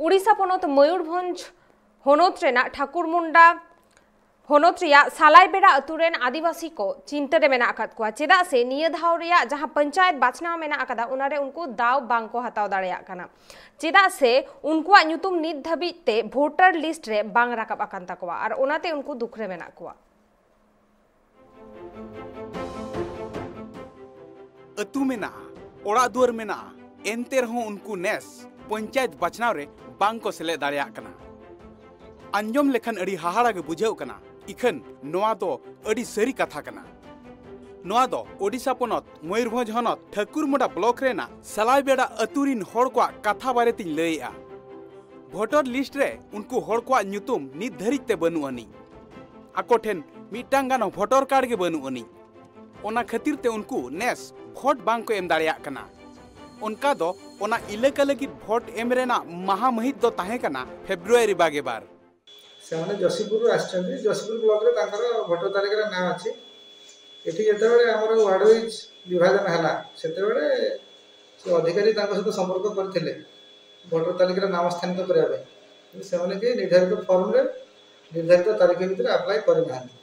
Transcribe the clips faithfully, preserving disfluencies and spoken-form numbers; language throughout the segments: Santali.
ᱩᱲᱤᱥᱥᱟ ᱯᱚᱱᱚᱛ ᱢᱚᱭᱩᱨᱵᱷᱚᱸᱡᱽ ᱦᱚᱱᱚᱛ ᱨᱮᱱᱟᱜ ᱴᱷᱟᱠᱩᱨᱢᱩᱱᱰᱟ ᱦᱚᱱᱚᱛ ᱨᱮᱭᱟᱜ ᱥᱟᱞᱟᱭᱵᱮᱲᱟ ᱟᱹᱛᱩ ᱨᱮᱱ ᱟᱹᱫᱤᱵᱟᱹᱥᱤ ᱠᱚ ᱪᱤᱱᱛᱟᱹ ᱨᱮ ᱢᱮᱱᱟᱜ ᱟᱠᱟᱫ ᱠᱚᱣᱟ᱾ ᱪᱮᱫᱟᱜ ᱥᱮ ᱱᱤᱭᱟᱹ ᱫᱷᱟᱣ ᱨᱮᱭᱟᱜ ᱡᱟᱦᱟᱸ ᱯᱚᱧᱪᱟᱭᱮᱛ ᱵᱟᱪᱷᱱᱟᱣ ᱢᱮᱱᱟᱜ ᱟᱠᱟᱫᱟ, ᱚᱱᱟᱨᱮ ᱩᱱᱠᱩ ᱫᱟᱣ ᱵᱟᱝ ᱠᱚ ᱦᱟᱛᱟᱣ ᱫᱟᱲᱮᱭᱟᱜ ᱠᱟᱱᱟ᱾ ᱪᱮᱫᱟᱜ ᱥᱮ ᱩᱱᱠᱩᱣᱟᱜ ᱧᱩᱛᱩᱢ ᱱᱤᱛ ᱫᱷᱟᱹᱵᱤᱡ ᱛᱮ ᱵᱷᱳᱴᱟᱨ ᱞᱤᱥᱴ ᱨᱮ ᱵᱟᱝ ᱨᱟᱠᱟᱵ ᱟᱠᱟᱱ ᱛᱟᱠᱚᱣᱟ ᱟᱨ ᱚᱱᱟᱛᱮ ᱩᱱᱠᱩ ᱫᱩᱠ ᱨᱮ ᱢᱮᱱᱟᱜ ᱠᱚᱣᱟ᱾ ᱟᱹᱛᱩ ᱢᱮᱱᱟᱜᱼᱟ, ᱚᱲᱟᱜ ᱫᱩᱣᱟᱹᱨ ᱢᱮᱱᱟᱜᱼᱟ, ᱮᱱᱛᱮ ᱨᱮᱦᱚᱸ ᱩᱱᱠᱩ ᱱᱮᱥ ᱯᱚᱧᱪᱟᱭᱮᱛ ᱵᱟᱪᱷᱱᱟᱣ ᱨᱮ ᱵᱟᱝ ᱠᱚ ᱥᱮᱞᱮᱫ ᱫᱟᱲᱮᱭᱟᱜ ᱠᱟᱱᱟ᱾ ᱟᱸᱡᱚᱢ ᱞᱮᱠᱷᱟᱱ ᱟᱹᱰᱤ ᱦᱟᱦᱟᱲᱟ ᱜᱮ ᱵᱩᱡᱷᱟᱹᱜ ᱠᱟᱱᱟ, ᱤᱠᱷᱟᱹᱱ ᱱᱚᱣᱟ ᱫᱚ ᱟᱹᱰᱤ ᱥᱟᱹᱨᱤ ᱠᱟᱛᱷᱟ ᱠᱟᱱᱟ᱾ ᱱᱚᱣᱟ ᱫᱚ ᱳᱰᱤᱥᱟ ᱯᱚᱱᱚᱛ ᱢᱚᱭᱩᱨᱵᱷᱚᱸᱡᱽ ᱦᱚᱱᱚᱛ ᱴᱷᱟᱹᱠᱩᱨᱢᱩᱰᱟ ᱵᱞᱚᱠ ᱨᱮᱱᱟᱜ ᱥᱟᱞᱟᱭᱵᱮᱲᱟ ᱟᱹᱛᱩ ᱨᱤᱱ ᱦᱚᱲ ᱠᱚᱣᱟᱜ ᱠᱟᱛᱷᱟ ᱵᱟᱨᱮᱛᱤᱧ ᱞᱟᱹᱭᱮᱜᱼᱟ᱾ ᱵᱷᱳᱴᱟᱨ ᱞᱤᱥᱴ ᱨᱮ ᱩᱱᱠᱩ ᱦᱚᱲ ᱠᱚᱣᱟᱜ ᱧᱩᱛᱩᱢ ᱱᱤᱛ ᱫᱷᱟᱹᱨᱤᱡ ᱛᱮ ᱵᱟᱹᱱᱩᱜ ᱟᱹᱱᱤᱡ᱾ ᱟᱠᱚ ᱴᱷᱮᱱ ᱢᱤᱫᱴᱟᱝ ᱜᱟᱱ ᱦᱚᱸ ᱵᱷᱳᱴᱟᱨ ᱠᱟᱨᱰ ᱜᱮ ᱵᱟᱹᱱᱩᱜ ᱟᱹᱱᱤᱡ᱾ ᱚᱱᱟ ᱠᱷᱟᱹᱛᱤᱨ ᱛᱮ ᱩᱱᱠᱩ ᱱᱮᱥ ᱵᱷᱳᱴ ᱵᱟᱝ ᱠᱚ ᱮᱢ ᱫᱟᱲᱮᱭᱟᱜ ᱠᱟᱱᱟ᱾ ᱚᱱᱠᱟ ᱫᱚ ᱚᱱᱟ ᱤᱞᱟᱹᱠᱟ ᱞᱟᱹᱜᱤᱫ ᱵᱷᱳᱴ ᱮᱢ ᱨᱮᱱᱟᱜ ᱢᱟᱦᱟ ᱢᱟᱹᱦᱤᱛ ᱫᱚ ᱛᱟᱦᱮᱸ ᱠᱟᱱᱟ ᱯᱷᱮᱵᱽᱨᱩᱣᱟᱨᱤ ᱵᱟᱜᱮ ᱵᱟᱨ᱾ ସେମାନେ ଯଶୀପୁରରୁ ଆସିଛନ୍ତି। ଯଶୀପୁର ବ୍ଲକରେ ତାଙ୍କର ଭୋଟର ତାଲିକାରେ ନାଁ ଅଛି। ଏଠି ଯେତେବେଳେ ଆମର ୱାର୍ଡ ୱାଇଜ୍ ବିଭାଜନ ହେଲା, ସେତେବେଳେ ସେ ଅଧିକାରୀ ତାଙ୍କ ସହିତ ସମ୍ପର୍କ କରିଥିଲେ ଭୋଟର ତାଲିକାରେ ନାମ ସ୍ଥାନିତ କରିବା ପାଇଁ, କିନ୍ତୁ ସେମାନେ କେହି ନିର୍ଦ୍ଧାରିତ ଫର୍ମରେ ନିର୍ଦ୍ଧାରିତ ତାରିଖ ଭିତରେ ଆପ୍ଲାଏ କରିନାହାନ୍ତି।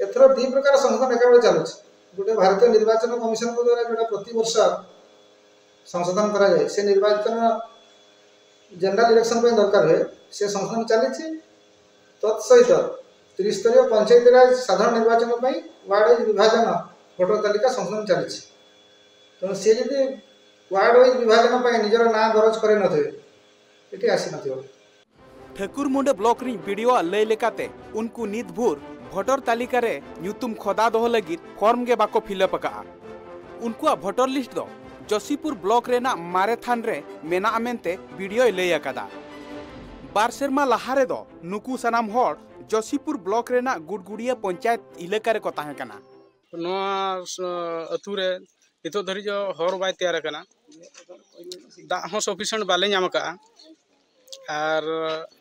ଏଥର ଦୁଇ ପ୍ରକାର ସଂଶୋଧନ ଏକାବେଳେ ଚାଲୁଛି। ଗୋଟେ ଭାରତୀୟ ନିର୍ବାଚନ କମିଶନଙ୍କ ଦ୍ୱାରା ଯେଉଁଟା ପ୍ରତିବର୍ଷ ସଂଶୋଧନ କରାଯାଏ, ସେ ନିର୍ବାଚନ ଜେନେରାଲ ଇଲେକ୍ସନ ପାଇଁ ଦରକାର ହୁଏ, ସେ ସଂଶୋଧନ ଚାଲିଛି। ତତ୍ ସହିତ ତ୍ରିସ୍ତରୀୟ ପଞ୍ଚାୟତିରାଜ ସାଧାରଣ ନିର୍ବାଚନ ପାଇଁ ୱାର୍ଡ ୱାଇଜ୍ ବିଭାଜନ ଭୋଟର ତାଲିକା ସଂଶୋଧନ ଚାଲିଛି। ତେଣୁ ସିଏ ଯଦି ୱାର୍ଡ ୱାଇଜ୍ ବିଭାଜନ ପାଇଁ ନିଜର ନାଁ ଦରଜ କରିନଥିବେ, ଏଠି ଆସିନଥିବ। ᱴᱷᱟᱹᱠᱩᱨᱢᱩᱰᱟᱹ ᱵᱞᱚᱠ ᱨᱤᱱ ᱵᱤᱰᱤᱳᱣᱟᱜ ᱞᱟᱹᱭ ᱞᱮᱠᱟᱛᱮ, ᱩᱱᱠᱩ ᱱᱤᱛ ᱵᱷᱳᱨ ᱵᱷᱳᱴᱚᱨ ᱛᱟᱹᱞᱤᱠᱟ ᱨᱮ ᱧᱩᱛᱩᱢ ᱠᱷᱚᱫᱟ ᱫᱚᱦᱚ ᱞᱟᱹᱜᱤᱫ ᱯᱷᱚᱨᱢ ᱜᱮ ᱵᱟᱠᱚ ᱯᱷᱤᱞᱟᱯ ᱟᱠᱟᱫᱼᱟ᱾ ᱩᱱᱠᱩᱣᱟᱜ ᱵᱷᱳᱴᱚᱨ ᱞᱤᱥᱴ ᱫᱚ ᱡᱚᱥᱤᱯᱩᱨ ᱵᱞᱚᱠ ᱨᱮᱱᱟᱜ ᱢᱟᱨᱮ ᱛᱷᱟᱱ ᱨᱮ ᱢᱮᱱᱟᱜᱼᱟ ᱢᱮᱱᱛᱮ ᱵᱤᱰᱤᱳᱭ ᱞᱟᱹᱭ ᱟᱠᱟᱫᱟ᱾ ᱵᱟᱨ ᱥᱮᱨᱢᱟ ᱞᱟᱦᱟ ᱨᱮᱫᱚ ᱱᱩᱠᱩ ᱥᱟᱱᱟᱢ ᱦᱚᱲ ᱡᱚᱥᱤᱯᱩᱨ ᱵᱞᱚᱠ ᱨᱮᱱᱟᱜ ᱜᱩᱰᱜᱩᱰᱤᱭᱟᱹ ᱯᱚᱧᱪᱟᱭᱮᱛ ᱮᱞᱟᱠᱟ ᱨᱮᱠᱚ ᱛᱟᱦᱮᱸ ᱠᱟᱱᱟ᱾ ᱱᱚᱣᱟ ᱟᱹᱛᱩ ᱨᱮ ᱱᱤᱛᱚᱜ ᱫᱷᱟᱹᱨᱤᱡ ᱦᱚᱨ ᱵᱟᱭ ᱛᱮᱭᱟᱨ ᱟᱠᱟᱱᱟ᱾ ᱫᱟᱜ ᱦᱚᱸ ᱥᱟᱯᱷᱤᱥᱤᱭᱮᱱᱴ ᱵᱟᱞᱮ ᱧᱟᱢ ᱟᱠᱟᱫᱼᱟ᱾ ᱟᱨ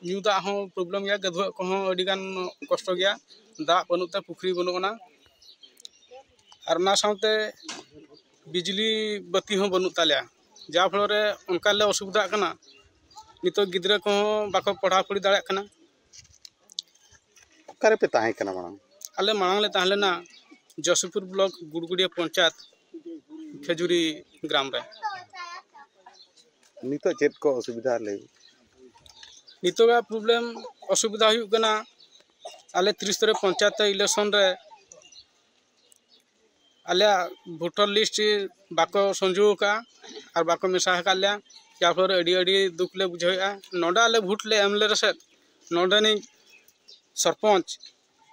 ᱧᱩ ᱫᱟᱜ ᱦᱚᱸ ᱯᱨᱚᱵᱞᱮᱢ ᱜᱮᱭᱟ, ᱜᱟᱹᱫᱷᱩᱣᱟᱹᱜ ᱠᱚᱦᱚᱸ ᱟᱹᱰᱤ ᱜᱟᱱ ᱠᱚᱥᱴᱚ ᱜᱮᱭᱟ, ᱫᱟᱜ ᱵᱟᱹᱱᱩᱜ ᱛᱮ ᱯᱩᱠᱷᱨᱤ ᱵᱟᱹᱱᱩᱜ ᱟᱱᱟ᱾ ᱟᱨ ᱚᱱᱟ ᱥᱟᱶᱛᱮ ᱵᱤᱡᱽᱞᱤ ᱵᱟᱹᱛᱤ ᱦᱚᱸ ᱵᱟᱹᱱᱩᱜ ᱛᱟᱞᱮᱭᱟ, ᱡᱟ ᱯᱷᱚᱞᱚ ᱨᱮ ᱚᱱᱠᱟ ᱞᱮ ᱚᱥᱩᱵᱤᱫᱷᱟᱜ ᱠᱟᱱᱟ᱾ ᱱᱤᱛᱚᱜ ᱜᱤᱫᱽᱨᱟᱹ ᱠᱚᱦᱚᱸ ᱵᱟᱠᱚ ᱯᱟᱲᱦᱟᱣ ᱯᱟᱲᱦᱟᱣ ᱫᱟᱲᱮᱭᱟᱜ ᱠᱟᱱᱟ᱾ ᱚᱠᱟᱨᱮᱯᱮ ᱛᱟᱦᱮᱸ ᱠᱟᱱᱟ ᱢᱟᱲᱟᱝ? ᱟᱞᱮ ᱢᱟᱲᱟᱝ ᱞᱮ ᱛᱟᱦᱮᱸ ᱞᱮᱱᱟ ᱡᱚᱥᱤᱯᱩᱨ ᱵᱞᱚᱠ ᱜᱩᱲᱜᱩᱲᱤᱭᱟᱹ ᱯᱚᱧᱪᱟᱭᱮᱛ ᱠᱷᱮᱡᱩᱨᱤ ᱜᱨᱟᱢ ᱨᱮ᱾ ᱱᱤᱛᱚᱜ ᱪᱮᱫ ᱠᱚ ᱚᱥᱩᱵᱤᱫᱷᱟ ᱞᱟᱹᱭ? ᱱᱤᱛᱚᱜᱟᱜ ᱯᱨᱚᱵᱞᱮᱢ ᱚᱥᱩᱵᱤᱫᱷᱟ ᱦᱩᱭᱩᱜ ᱠᱟᱱᱟ, ᱟᱞᱮ ᱛᱤᱨᱤᱥ ᱛᱟᱹᱨᱤᱠᱷ ᱯᱚᱧᱪᱟᱭᱮᱛ ᱤᱞᱮᱠᱥᱚᱱ ᱨᱮ ᱟᱞᱮᱭᱟᱜ ᱵᱷᱳᱴᱟᱨ ᱞᱤᱥᱴ ᱵᱟᱠᱚ ᱥᱚᱡᱷᱮ ᱟᱠᱟᱫᱼᱟ ᱟᱨ ᱵᱟᱠᱚ ᱢᱮᱥᱟ ᱟᱠᱟᱫ ᱞᱮᱭᱟ, ᱡᱟᱨ ᱯᱷᱚᱞᱮ ᱟᱹᱰᱤ ᱟᱹᱰᱤ ᱫᱩᱠ ᱞᱮ ᱵᱩᱡᱷᱟᱹᱣᱮᱫᱼᱟ᱾ ᱱᱚᱰᱮ ᱟᱞᱮ ᱵᱷᱳᱴ ᱞᱮ ᱮᱢ ᱞᱮ ᱨᱮᱥᱮᱫ, ᱱᱚᱰᱮᱱᱤᱡ ᱥᱚᱨᱯᱚᱧᱪ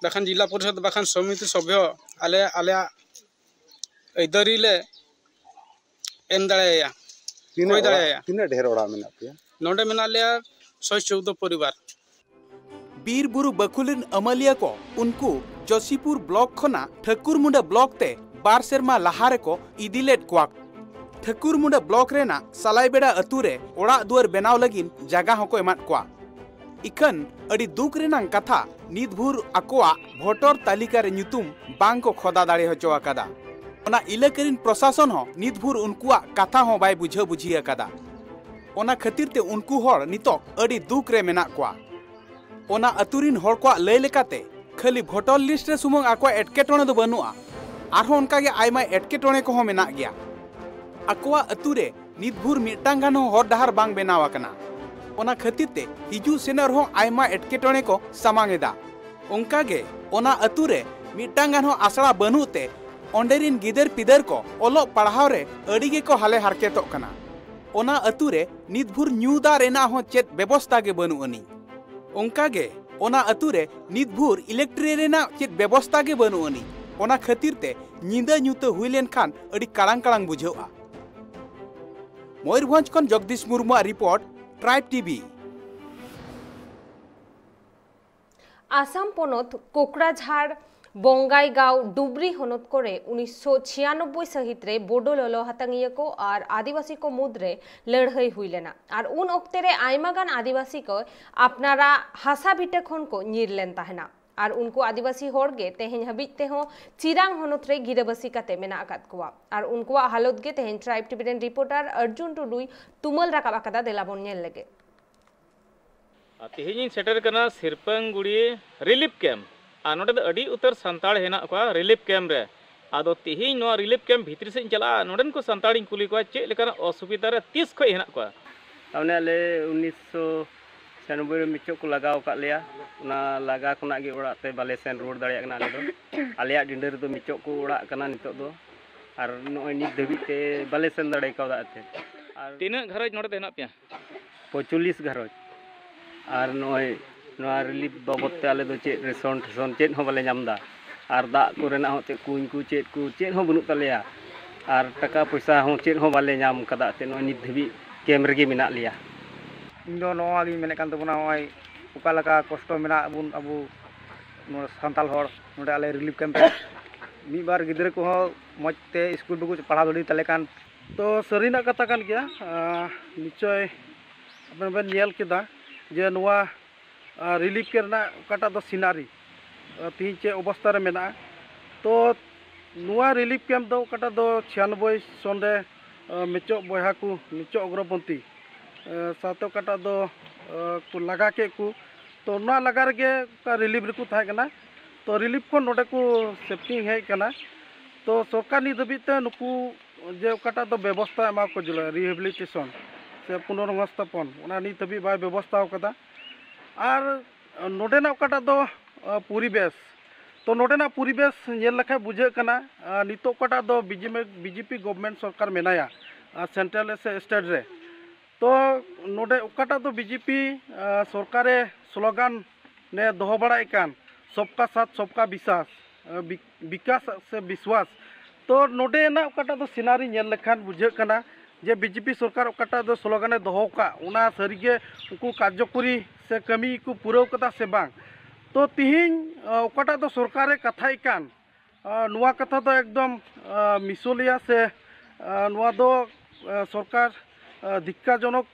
ᱵᱟᱠᱷᱟᱱ ᱡᱤᱞᱟ ᱯᱚᱨᱤᱥᱚᱫ ᱵᱟᱠᱷᱟᱱ ᱥᱚᱢᱤᱛᱤ ᱥᱚᱵᱷᱭᱚ ᱟᱞᱮ ᱟᱞᱮᱭᱟᱜ ᱟᱹᱭᱫᱟᱹᱨᱤ ᱞᱮ ᱮᱢ ᱫᱟᱲᱮᱭᱟᱭᱟ, ᱛᱤᱱᱟᱹᱜ ᱠᱚᱭ ᱚᱲᱟᱜ, ᱫᱟᱲᱮᱭᱟᱭᱟ᱾ ᱛᱤᱱᱟᱹᱜ ᱰᱷᱮᱨ ᱚᱲᱟᱜ ᱢᱮᱱᱟᱜ ᱯᱮᱭᱟ? ᱱᱚᱰᱮ ᱢᱮᱱᱟᱜ ᱞᱮᱭᱟ ᱥᱚᱭ ᱪᱳᱣᱫᱚ ᱯᱚᱨᱤᱵᱟᱨ᱾ ᱵᱤᱨ ᱵᱩᱨᱩ ᱵᱟᱹᱠᱷᱩᱞᱤᱱ ᱟᱹᱢᱟᱹᱞᱤᱭᱟᱹ ᱠᱚ ᱩᱱᱠᱩ ᱡᱚᱥᱤᱯᱩᱨ ᱵᱞᱚᱠ ᱠᱷᱚᱱᱟᱜ ᱴᱷᱟᱹᱠᱩᱨᱢᱩᱸᱰᱟᱹ ᱵᱞᱚᱠ ᱛᱮ ᱵᱟᱨ ᱥᱮᱨᱢᱟ ᱞᱟᱦᱟ ᱨᱮᱠᱚ ᱤᱫᱤ ᱞᱮᱫ ᱠᱚᱣᱟ᱾ ᱴᱷᱟᱹᱠᱩᱨᱢᱩᱸᱰᱟᱹ ᱵᱞᱚᱠ ᱨᱮᱱᱟᱜ ᱥᱟᱞᱟᱭᱵᱮᱲᱟ ᱟᱹᱛᱩ ᱨᱮ ᱚᱲᱟᱜ ᱫᱩᱣᱟᱹᱨ ᱵᱮᱱᱟᱣ ᱞᱟᱹᱜᱤᱫ ᱡᱟᱜᱟ ᱦᱚᱸᱠᱚ ᱮᱢᱟᱫ ᱠᱚᱣᱟ᱾ ᱤᱠᱷᱟᱹᱱ ᱟᱹᱰᱤ ᱫᱩᱠ ᱨᱮᱱᱟᱜ ᱠᱟᱛᱷᱟ, ᱱᱤᱛ ᱵᱷᱳᱨ ᱟᱠᱚᱣᱟᱜ ᱵᱷᱳᱴᱚᱨ ᱛᱟᱹᱞᱤᱠᱟ ᱨᱮ ᱧᱩᱛᱩᱢ ᱵᱟᱝ ᱠᱚ ᱠᱷᱚᱫᱟ ᱫᱟᱲᱮ ᱦᱚᱪᱚ ᱟᱠᱟᱫᱟ᱾ ᱚᱱᱟ ᱤᱞᱟᱹᱠᱟ ᱨᱤᱱ ᱯᱨᱚᱥᱟᱥᱚᱱ ᱦᱚᱸ ᱱᱤᱛ ᱵᱷᱳᱨ ᱩᱱᱠᱩᱣᱟᱜ ᱠᱟᱛᱷᱟ ᱦᱚᱸ ᱵᱟᱭ ᱵᱩᱡᱷᱟᱹᱣ ᱵᱩᱡᱷᱤ ᱟᱠᱟᱫᱟ᱾ ᱚᱱᱟ ᱠᱷᱟᱹᱛᱤᱨ ᱛᱮ ᱩᱱᱠᱩ ᱦᱚᱲ ᱱᱤᱛᱚᱜ ᱟᱹᱰᱤ ᱫᱩᱠ ᱨᱮ ᱢᱮᱱᱟᱜ ᱠᱚᱣᱟ᱾ ᱚᱱᱟ ᱟᱹᱛᱩ ᱨᱤᱱ ᱦᱚᱲ ᱠᱚᱣᱟᱜ ᱞᱟᱹᱭ ᱞᱮᱠᱟᱛᱮ, ᱠᱷᱟᱹᱞᱤ ᱵᱷᱳᱴᱚᱨ ᱞᱤᱥᱴ ᱨᱮ ᱥᱩᱢᱩᱝ ᱟᱠᱚᱣᱟᱜ ᱮᱴᱠᱮᱴᱚᱬᱮ ᱫᱚ ᱵᱟᱹᱱᱩᱜᱼᱟ, ᱟᱨᱦᱚᱸ ᱚᱱᱠᱟᱜᱮ ᱟᱭᱢᱟ ᱮᱴᱠᱮᱴᱚᱬᱮ ᱠᱚᱦᱚᱸ ᱢᱮᱱᱟᱜ ᱜᱮᱭᱟ᱾ ᱟᱠᱚᱣᱟᱜ ᱟᱹᱛᱩ ᱨᱮ ᱱᱤᱛ ᱵᱷᱳᱨ ᱢᱤᱫᱴᱟᱝ ᱜᱟᱱ ᱦᱚᱸ ᱦᱚᱨ ᱰᱟᱦᱟᱨ ᱵᱟᱝ ᱵᱮᱱᱟᱣ ᱟᱠᱟᱱᱟ᱾ ᱚᱱᱟ ᱠᱷᱟᱹᱛᱤᱨ ᱛᱮ ᱦᱤᱡᱩᱜ ᱥᱮᱱᱚᱜ ᱨᱮᱦᱚᱸ ᱟᱭᱢᱟ ᱮᱴᱠᱮᱴᱚᱬᱮ ᱠᱚ ᱥᱟᱢᱟᱝ ᱮᱫᱟ᱾ ᱚᱱᱠᱟᱜᱮ ᱚᱱᱟ ᱟᱹᱛᱩ ᱨᱮ ᱢᱤᱫᱴᱟᱝ ᱜᱟᱱ ᱦᱚᱸ ᱟᱥᱲᱟ ᱵᱟᱹᱱᱩᱜ ᱛᱮ ᱚᱸᱰᱮ ᱨᱤᱱ ᱜᱤᱫᱟᱹᱨ ᱯᱤᱫᱟᱹᱨ ᱠᱚ ᱚᱞᱚᱜ ᱯᱟᱲᱦᱟᱣ ᱨᱮ ᱟᱹᱰᱤ ᱜᱮᱠᱚ ᱦᱟᱞᱮ ᱦᱟᱨᱠᱮᱛᱚᱜ ᱠᱟᱱᱟ᱾ ᱚᱱᱟ ᱟᱹᱛᱩ ᱨᱮ ᱱᱤᱛ ᱵᱷᱳᱨ ᱧᱩ ᱫᱟᱜ ᱨᱮᱱᱟᱜ ᱦᱚᱸ ᱪᱮᱫ ᱵᱮᱵᱚᱥᱛᱟ ᱜᱮ ᱵᱟᱹᱱᱩᱜ ᱟᱹᱱᱤᱡ᱾ ᱚᱱᱠᱟᱜᱮ ᱚᱱᱟ ᱟᱹᱛᱩ ᱨᱮ ᱱᱤᱛ ᱵᱷᱳᱨ ᱤᱞᱮᱠᱴᱨᱤ ᱨᱮᱱᱟᱜ ᱪᱮᱫ ᱵᱮᱵᱚᱥᱛᱟ ᱜᱮ ᱵᱟᱹᱱᱩᱜ ᱟᱹᱱᱤᱡ᱾ ᱚᱱᱟ ᱠᱷᱟᱹᱛᱤᱨ ᱛᱮ ᱧᱤᱫᱟᱹ ᱧᱩᱛᱟᱹ ᱦᱩᱭ ᱞᱮᱱᱠᱷᱟᱱ ᱟᱹᱰᱤ ᱠᱟᱲᱟᱝ ᱠᱟᱲᱟᱝ ᱵᱩᱡᱷᱟᱹᱜᱼᱟ᱾ ᱢᱚᱭᱩᱨᱵᱷᱚᱸᱡᱽ ᱠᱷᱚᱱ ᱡᱚᱜᱽᱫᱤᱥ ᱢᱩᱨᱢᱩᱣᱟᱜ ᱨᱤᱯᱳᱨᱴ, ᱴᱨᱟᱭᱤᱵᱽ ᱴᱤᱵᱷᱤ᱾ ᱟᱥᱟᱢ ᱯᱚᱱᱚᱛ ᱠᱳᱠᱲᱟᱡᱷᱟᱲ, ᱵᱚᱝᱜᱟᱭᱜᱟᱸᱣ, ᱰᱩᱵᱽᱨᱤ ᱦᱚᱱᱚᱛ ᱠᱚᱨᱮ ᱩᱱᱤᱥᱥᱚ ᱪᱷᱤᱭᱟᱱᱚᱵᱵᱳᱭ ᱥᱟᱹᱦᱤᱛ ᱨᱮ ᱵᱳᱰᱳ ᱞᱚᱞᱚ ᱦᱟᱛᱟᱝᱤᱭᱟᱹ ᱠᱚ ᱟᱨ ᱟᱹᱫᱤᱵᱟᱹᱥᱤ ᱠᱚ ᱢᱩᱫᱽᱨᱮ ᱞᱟᱹᱲᱦᱟᱹᱭ ᱦᱩᱭ ᱞᱮᱱᱟ ᱟᱨ ᱩᱱ ᱚᱠᱛᱮ ᱨᱮ ᱟᱭᱢᱟ ᱜᱟᱱ ᱟᱹᱫᱤᱵᱟᱹᱥᱤ ᱠᱚ ᱟᱯᱱᱟᱨᱟᱜ ᱦᱟᱥᱟ ᱵᱷᱤᱴᱟᱹ ᱠᱷᱚᱱ ᱠᱚ ᱧᱤᱨ ᱞᱮᱱ ᱛᱟᱦᱮᱱᱟ᱾ ᱟᱨ ᱩᱱᱠᱩ ᱟᱹᱫᱤᱵᱟᱹᱥᱤ ᱦᱚᱲ ᱜᱮ ᱛᱮᱦᱮᱧ ᱦᱟᱹᱵᱤᱡ ᱛᱮᱦᱚᱸ ᱪᱤᱨᱟᱝ ᱦᱚᱱᱚᱛ ᱨᱮ ᱜᱤᱨᱟᱹᱵᱟᱹᱥᱤ ᱠᱟᱛᱮ ᱢᱮᱱᱟᱜ ᱟᱠᱟᱫ ᱠᱚᱣᱟ᱾ ᱟᱨ ᱩᱱᱠᱩᱣᱟᱜ ᱦᱟᱞᱚᱛ ᱜᱮ ᱛᱮᱦᱮᱧ ᱴᱨᱟᱭᱤᱵᱽ ᱴᱤᱵᱷᱤ ᱨᱮᱱ ᱨᱤᱯᱳᱨᱴᱟᱨ ᱚᱨᱡᱩᱱ ᱴᱩᱰᱩᱭ ᱛᱩᱢᱟᱹᱞ ᱨᱟᱠᱟᱵ ᱟᱠᱟᱫᱟ᱾ ᱫᱮᱞᱟ ᱵᱚᱱ ᱧᱮᱞ ᱞᱮᱜᱮ᱾ ᱛᱮᱦᱮᱧ ᱤᱧ ᱥᱮᱴᱮᱨ ᱠᱟᱱᱟ ᱥᱤᱨᱯᱟᱹᱝᱜᱩᱲᱤ ᱨᱤᱞᱤᱯ ᱠᱮᱢᱯ᱾ ᱟᱨ ᱱᱚᱰᱮ ᱫᱚ ᱟᱹᱰᱤ ᱩᱛᱟᱹᱨ ᱥᱟᱱᱛᱟᱲ ᱦᱮᱱᱟᱜ ᱠᱚᱣᱟ ᱨᱤᱞᱤᱯ ᱠᱮᱢᱯ ᱨᱮ᱾ ᱟᱫᱚ ᱛᱮᱦᱮᱧ ᱱᱚᱣᱟ ᱨᱤᱞᱤᱯ ᱠᱮᱢᱯ ᱵᱷᱤᱛᱨᱤ ᱥᱮᱫ ᱤᱧ ᱪᱟᱞᱟᱜᱼᱟ, ᱱᱚᱰᱮᱱ ᱠᱚ ᱥᱟᱱᱛᱟᱲᱤᱧ ᱠᱩᱞᱤ ᱠᱚᱣᱟ ᱪᱮᱫ ᱞᱮᱠᱟᱱᱟᱜ ᱚᱥᱩᱵᱤᱫᱷᱟ ᱨᱮ ᱛᱤᱥ ᱠᱷᱚᱱ ᱦᱮᱱᱟᱜ ᱠᱚᱣᱟ᱾ ᱛᱟᱨᱢᱟᱱᱮ ᱟᱞᱮ ᱩᱱᱤᱥᱥᱚ ᱪᱷᱤᱭᱟᱱᱚᱵᱵᱳᱭ ᱨᱮ ᱢᱤᱪᱚᱜ ᱠᱚ ᱞᱟᱜᱟᱣ ᱟᱠᱟᱫ ᱞᱮᱭᱟ᱾ ᱚᱱᱟ ᱞᱟᱜᱟ ᱠᱷᱚᱱᱟᱜ ᱜᱮ ᱚᱲᱟᱜ ᱛᱮ ᱵᱟᱞᱮ ᱥᱮᱱ ᱨᱩᱣᱟᱹᱲ ᱫᱟᱲᱮᱭᱟᱜ ᱠᱟᱱᱟ ᱟᱞᱮ ᱫᱚ᱾ ᱟᱞᱮᱭᱟᱜ ᱰᱤᱸᱰᱟᱹ ᱨᱮᱫᱚ ᱢᱤᱪᱚᱜ ᱠᱚ ᱚᱲᱟᱜ ᱠᱟᱱᱟ ᱱᱤᱛᱚᱜ ᱫᱚ᱾ ᱟᱨ ᱱᱚᱜᱼᱚᱭ ᱱᱤᱛ ᱫᱷᱟᱹᱵᱤᱡ ᱛᱮ ᱵᱟᱞᱮ ᱥᱮᱱ ᱫᱟᱲᱮ ᱠᱟᱣᱫᱟ ᱮᱱᱛᱮᱫ᱾ ᱟᱨ ᱛᱤᱱᱟᱹᱜ ᱜᱷᱟᱨᱚᱸᱡᱽ ᱱᱚᱰᱮ ᱫᱚ ᱦᱮᱱᱟᱜ ᱯᱮᱭᱟ? ᱯᱚᱸᱭᱛᱟᱞᱞᱤᱥ ᱜᱷᱟᱨᱚᱸᱡᱽ᱾ ᱟᱨ ᱱᱚᱜᱼᱚᱭ ᱱᱚᱣᱟ ᱨᱤᱞᱤᱯ ᱵᱟᱵᱚᱫ ᱛᱮ ᱟᱞᱮ ᱫᱚ ᱪᱮᱫ ᱨᱮᱥᱚᱱ ᱴᱮᱥᱚᱱ ᱪᱮᱫ ᱦᱚᱸ ᱵᱟᱞᱮ ᱧᱟᱢ ᱮᱫᱟ᱾ ᱟᱨ ᱫᱟᱜ ᱠᱚᱨᱮᱱᱟᱜ ᱦᱚᱸ ᱪᱮᱫ, ᱠᱩᱧ ᱠᱚ ᱪᱮᱫ ᱠᱚ ᱪᱮᱫ ᱦᱚᱸ ᱵᱟᱹᱱᱩᱜ ᱛᱟᱞᱮᱭᱟ᱾ ᱟᱨ ᱴᱟᱠᱟ ᱯᱚᱭᱥᱟ ᱦᱚᱸ ᱪᱮᱫ ᱦᱚᱸ ᱵᱟᱞᱮ ᱧᱟᱢ ᱠᱟᱫᱟ᱾ ᱛᱮ ᱱᱚᱜᱼᱚᱭ ᱱᱤᱛ ᱫᱷᱟᱹᱵᱤᱡ ᱠᱮᱢᱯ ᱨᱮᱜᱮ ᱢᱮᱱᱟᱜ ᱞᱮᱭᱟ᱾ ᱤᱧ ᱫᱚ ᱱᱚᱣᱟ ᱜᱤᱧ ᱢᱮᱱᱮᱫ ᱠᱟᱱ ᱛᱟᱵᱚᱱᱟ, ᱱᱚᱜᱼᱚᱭ ᱚᱠᱟ ᱞᱮᱠᱟ ᱠᱚᱥᱴᱚ ᱢᱮᱱᱟᱜ ᱵᱚᱱ ᱟᱵᱚ ᱱᱚᱣᱟ ᱥᱟᱱᱛᱟᱲ ᱦᱚᱲ ᱱᱚᱰᱮ ᱟᱞᱮ ᱨᱤᱞᱤᱯ ᱠᱮᱢᱯ ᱨᱮ ᱢᱤᱫ ᱵᱟᱨ ᱜᱤᱫᱽᱨᱟᱹ ᱠᱚᱦᱚᱸ ᱢᱚᱡᱽ ᱛᱮ ᱥᱠᱩᱞ ᱵᱟᱠᱚ ᱯᱟᱲᱦᱟᱣ ᱫᱟᱲᱮ ᱛᱟᱞᱮ ᱠᱟᱱ᱾ ᱛᱚ ᱥᱟᱹᱨᱤᱱᱟᱜ ᱠᱟᱛᱷᱟ ᱠᱟᱱ ᱜᱮᱭᱟ᱾ ᱟᱸ, ᱱᱤᱥᱪᱚᱭ ᱟᱵᱮᱱ ᱵᱮᱱ ᱧᱮᱞ ᱠᱮᱫᱟ ᱡᱮ ᱱᱚᱣᱟ, ᱟᱸ, ᱨᱤᱞᱤᱯ ᱠᱮᱢᱯ ᱨᱮᱱᱟᱜ ᱚᱠᱟᱴᱟᱜ ᱫᱚ ᱥᱤᱱᱟᱨᱤ, ᱟᱸ, ᱛᱮᱦᱮᱧ ᱪᱮᱫ ᱚᱵᱚᱥᱛᱟ ᱨᱮ ᱢᱮᱱᱟᱜᱼᱟ᱾ ᱛᱚ ᱱᱚᱣᱟ ᱨᱤᱞᱤᱯ ᱠᱮᱢᱯ ᱫᱚ ᱚᱠᱟᱴᱟᱜ ᱫᱚ ᱪᱷᱤᱭᱟᱱᱚᱵᱵᱳᱭ ᱥᱚᱱ ᱨᱮ, ᱟᱸ, ᱢᱮᱪᱚᱜ ᱵᱚᱭᱦᱟ ᱠᱚ, ᱢᱮᱪᱚᱜ ᱚᱜᱨᱚᱯᱚᱱᱛᱤ, ᱟᱸ, ᱥᱟᱶᱛᱮ ᱚᱠᱟᱴᱟᱜ ᱫᱚ, ᱟᱸ, ᱠᱚ ᱞᱟᱜᱟ ᱠᱮᱫ ᱠᱚ᱾ ᱛᱚ ᱱᱚᱣᱟ ᱞᱟᱜᱟ ᱨᱮᱜᱮ ᱚᱠᱟ ᱨᱤᱞᱤᱯ ᱨᱮᱠᱚ ᱛᱟᱦᱮᱸ ᱠᱟᱱᱟ᱾ ᱛᱚ ᱨᱤᱞᱤᱯ ᱠᱷᱚᱱ ᱱᱚᱰᱮ ᱠᱚ ᱥᱤᱯᱴᱤᱝ ᱦᱮᱡ ᱠᱟᱱᱟ᱾ ᱛᱚ ᱥᱚᱨᱠᱟᱨ ᱱᱤᱛ ᱫᱷᱟᱹᱵᱤᱡ ᱛᱮ ᱱᱩᱠᱩ ᱡᱮ ᱚᱠᱟᱴᱟᱜ ᱫᱚ ᱵᱮᱵᱚᱥᱛᱷᱟ ᱮᱢᱟ ᱠᱚ ᱡᱟᱹᱨᱩᱲᱟ, ᱨᱤᱦᱮᱵᱤᱞᱤᱴᱮᱥᱚᱱ ᱥᱮ ᱯᱩᱱᱚᱨᱵᱚᱥᱛᱷᱟᱯᱚᱱ, ᱚᱱᱟ ᱱᱤᱛ ᱫᱷᱟᱹᱵᱤᱡ ᱵᱟᱭ ᱵᱮᱵᱚᱥᱛᱷᱟ ᱟᱠᱟᱫᱟ᱾ ᱟᱨ ᱱᱚᱰᱮᱱᱟᱜ ᱚᱠᱟᱴᱟᱜ ᱫᱚ, ᱟᱸ, ᱯᱚᱨᱤᱵᱮᱥ, ᱛᱚ ᱱᱚᱰᱮᱱᱟᱜ ᱯᱚᱨᱤᱵᱮᱥ ᱧᱮᱞ ᱞᱮᱠᱷᱟᱱ ᱵᱩᱡᱷᱟᱹᱜ ᱠᱟᱱᱟ, ᱟᱸ, ᱱᱤᱛᱚᱜ ᱚᱠᱟᱴᱟᱜ ᱫᱚ ᱵᱤᱡᱮᱯᱤ, ᱵᱤᱡᱮᱯᱤ ᱜᱚᱵᱷᱢᱮᱱᱴ ᱥᱚᱨᱠᱟᱨ ᱢᱮᱱᱟᱭᱟ, ᱟᱸ, ᱥᱮᱱᱴᱨᱟᱞ ᱥᱮ ᱥᱴᱮᱴ ᱨᱮ, ᱛᱚ ᱱᱚᱰᱮ ᱚᱠᱟᱴᱟᱜ ᱫᱚ ᱵᱤᱡᱮᱯᱤ, ᱟᱸ, ᱥᱚᱨᱠᱟᱨᱮ ᱥᱞᱳᱜᱟᱱ ᱮ ᱫᱚᱦᱚ ᱵᱟᱲᱟᱭᱮᱫ ᱠᱟᱱ, ᱥᱚᱵᱠᱟ ᱥᱟᱛᱷ ᱥᱚᱵᱠᱟ ᱵᱤᱥᱣᱟᱥ, ᱟᱸ, ᱵᱤ-, ᱵᱤᱠᱟᱥ ᱥᱮ ᱵᱤᱥᱣᱟᱥ᱾ ᱛᱚ ᱱᱚᱰᱮᱱᱟᱜ ᱚᱠᱟᱴᱟᱜ ᱫᱚ ᱥᱤᱱᱟᱨᱤ ᱧᱮᱞ ᱞᱮᱠᱷᱟᱱ ᱵᱩᱡᱷᱟᱹᱜ ᱠᱟᱱᱟ ᱡᱮ ᱵᱤᱡᱮᱯᱤ ᱥᱚᱨᱠᱟᱨ ᱚᱠᱟᱴᱟᱜ ᱫᱚ ᱥᱞᱳᱜᱟᱱᱮ ᱫᱚᱦᱚ ᱟᱠᱟᱫ, ᱚᱱᱟ ᱥᱟᱹᱨᱤᱜᱮ ᱩᱱᱠᱩ ᱠᱟᱨᱡᱚᱠᱚᱨᱤ ᱥᱮ ᱠᱟᱹᱢᱤ ᱠᱚ ᱯᱩᱨᱟᱹᱣ ᱠᱟᱫᱟ ᱥᱮ ᱵᱟᱝ᱾ ᱛᱚ ᱛᱤᱦᱤᱧ, ᱟᱸ, ᱚᱠᱟᱴᱟᱜ ᱫᱚ ᱥᱚᱨᱠᱟᱨᱮ ᱠᱟᱛᱷᱟᱭᱮᱫ ᱠᱟᱱ, ᱟᱸ, ᱱᱚᱣᱟ ᱠᱟᱛᱷᱟ ᱫᱚ ᱮᱠᱫᱚᱢ, ᱟᱸ, ᱢᱤᱥᱚᱞᱤᱭᱟ ᱥᱮ, ᱟᱸ, ᱱᱚᱣᱟ ᱫᱚ, ᱟᱸ, ᱥᱚᱨᱠᱟᱨ, ᱟᱸ, ᱫᱷᱤᱠᱠᱟᱨᱡᱚᱱᱚᱠ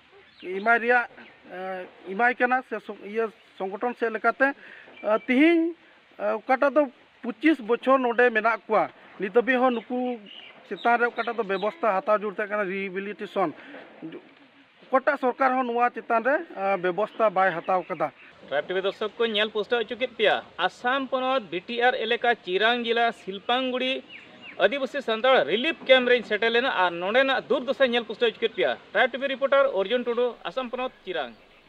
ᱮᱢᱟᱭ ᱨᱮᱭᱟᱜ, ᱟᱸ, ᱮᱢᱟᱭ ᱠᱟᱱᱟ ᱥᱮ ᱥᱚ-, ᱤᱭᱟᱹ ᱥᱚᱝᱜᱚᱴᱷᱚᱱ ᱥᱮᱫ ᱞᱮᱠᱟᱛᱮ, ᱟᱸ, ᱛᱤᱦᱤᱧ, ᱟᱸ, ᱚᱠᱟᱴᱟᱜ ᱫᱚ ᱯᱚᱸᱪᱤᱥ ᱵᱚᱪᱷᱚᱨ ᱱᱚᱰᱮ ᱢᱮᱱᱟᱜ ᱠᱚᱣᱟ, ᱱᱤᱛ ᱦᱟᱹᱵᱤᱡ ᱦᱚᱸ ᱱᱩᱠᱩ ᱪᱮᱛᱟᱱ ᱨᱮ ᱚᱠᱟᱴᱟᱜ ᱫᱚ ᱵᱮᱵᱚᱥᱛᱷᱟ ᱦᱟᱛᱟᱣ ᱡᱟᱹᱨᱩᱲ ᱛᱟᱦᱮᱸ ᱠᱟᱱᱟ, ᱨᱤᱦᱮᱵᱤᱞᱤᱴᱮᱥᱚᱱ, ᱚᱠᱟᱴᱟᱜ ᱥᱚᱨᱠᱟᱨ ᱦᱚᱸ ᱱᱚᱣᱟ ᱪᱮᱛᱟᱱ ᱨᱮ ᱵᱮᱵᱚᱥᱛᱷᱟ ᱵᱟᱭ ᱦᱟᱛᱟᱣ ᱠᱟᱫᱟ᱾ ᱴᱨᱟᱭᱤᱵᱽ ᱴᱤᱵᱷᱤ ᱫᱚᱨᱥᱚᱠ ᱠᱚ, ᱧᱮᱞ ᱯᱩᱥᱴᱟᱹᱣ ᱦᱚᱪᱚ ᱠᱮᱫ ᱯᱮᱭᱟ ᱟᱥᱟᱢ ᱯᱚᱱᱚᱛ ᱵᱤᱴᱤᱟᱨ ᱮᱞᱟᱠᱟ ᱪᱤᱨᱟᱝ ᱡᱮᱞᱟ ᱥᱤᱞᱯᱟᱝᱜᱩᱲᱤ ᱟᱹᱫᱤᱵᱟᱹᱥᱤ ᱥᱟᱱᱛᱟᱲ ᱨᱤᱞᱤᱯ ᱠᱮᱢᱯ ᱨᱮᱧ ᱥᱮᱴᱮᱨ ᱞᱮᱱᱟ ᱟᱨ ᱱᱚᱰᱮᱱᱟᱜ ᱫᱩᱨᱫᱚᱥᱟ ᱧᱮᱞ ᱯᱩᱥᱴᱟᱹᱣ ᱦᱚᱪᱚ ᱠᱮᱫ ᱯᱮᱭᱟ᱾ ᱴᱨᱟᱭᱤᱵᱽ ᱴᱤᱵᱷᱤ ᱨᱤᱯᱳᱨᱴᱟᱨ ᱚᱨᱡᱩᱱ ᱴᱩᱰᱩ, ᱟᱥᱟᱢ ᱯᱚᱱᱚᱛ, ᱪᱤᱨᱟᱝ᱾